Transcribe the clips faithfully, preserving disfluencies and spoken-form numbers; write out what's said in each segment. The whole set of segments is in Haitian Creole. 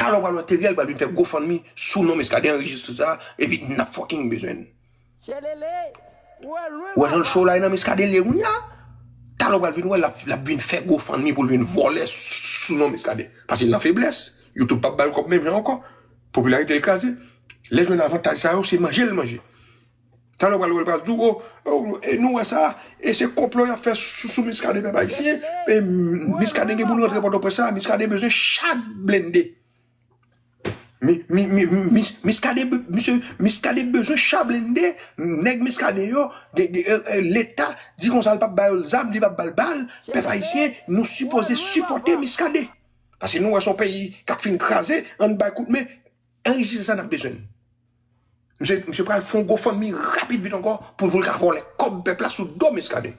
Talè w pral wè Teriel pral vin fè GoFundMe sou non Miskaden, anrejistre sa, epi n ap fucking bezwen l. Ou wè jan show la ye nan Miskaden li ye kounye a? Talè w pral vin wè l ap, l ap vin fè GoFundMe pou l vin vòlè sou non Miskaden. Paske l nan feblès. YouTube p ap ba l kòb menm jan ankò. Popilarite l kraze. Lè l jwenn avantaj sa yo, se manje l manje. Talè w pral wè l pral di w, o, o, e nou wè sa, e se konplo y ap fè sou, sou Miskaden, pèp ayisyen, e Miskaden gen pou l rantre Pòtoprens la, Miskaden bezwen cha blende. Mi, mi, mi, mi, Miskaden, be- misye, Miskaden bezwen cha blende, nèg Miskaden yo, gen- gen- e- e, Leta di konsa l p ap ba yo zam, li p ap ba l bal, pèp ayisyen, nou sipoze sipòte Miskaden. Paske nou wè se yon peyi k ap fin kraze, ann bay kout men, anrejistre sa n ap bezwen l. Misye, misye pral fè yon GoFundMe rapid vit ankò pou, pou l ka vòlè kòb pèp la sou do Miskaden.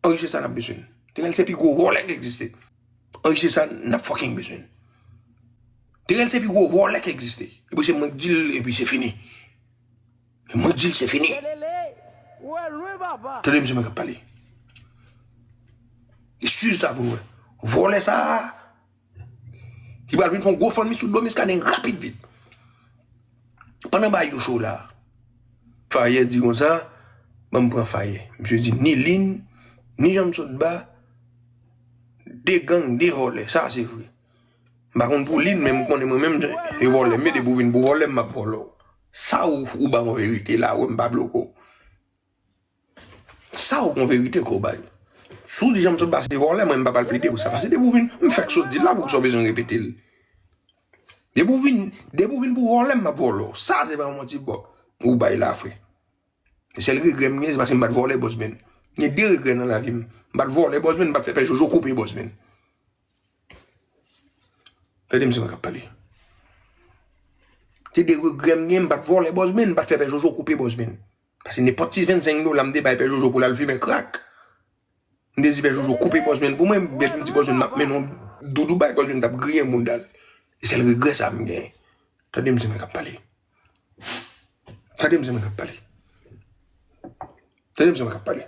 Anrejistre sa n ap bezwen l. Teriel se pi gwo vòlè k egziste. Anrejistre sa n ap fucking bezwen l. Teriel se pi gwo vòlè k egziste. Epi se mwen k di l, epi se fini. Se mwen k di l, se fini. Tande misye mwen k ap pale. E siz sa pou nou wè. Vòlè sa a, li pral vin fè yon GoFundMe sou do Miskaden rapid vit. Pandan bay yo show la, Fayè di konsa, ban m pran Fayè. Misye di ni Lin, ni Janmsotba, de gang, de vòlè. Sa se vre. M pa konn pou Lin, men m konnen mwen menm, e vòlè. M mete pou vin pou vòlè, m ap vòlè w. Sa ou, ou ba mwen verite la, wè m pa bloke w. Sa ou gon verite ke w bay. Si w di Janmsotba se vòlè, mwen m pa pral plede pou sa. Paske depi w vin, m fèk sot di l la, poukisa w bezwen repete l? Depi w vin, depi w vin pou vòlè, m ap vòlè w. Sa se pa yon manti bò ou bay la, frè. E sèl regrè m gen, se paske m pa t vòlè Bòsben. Gen de regrè nan lavi m. M pa t vòlè Bòsben, m pa t fè pè Jojo koupe Bòsben. Tande misye mwen k ap pale. Se de regrè m gen, m pa t vòlè Bòsben, m pa t fè pè Jojo koupe Bòsben. Paske nenpòt ti vennsenk dola m te bay pè Jojo pou l al fimen krak. M te di pè Jojo koupe Bòsben pou mwen, bèt m di Bòsben m ap mennen yon doudou bay Bòsben t ap griyen mouda l. E sèl regrè sa m genyen. Tande misye mwen k ap pale. Tande misye mwen k ap pale. Tande misye mwen k ap pale.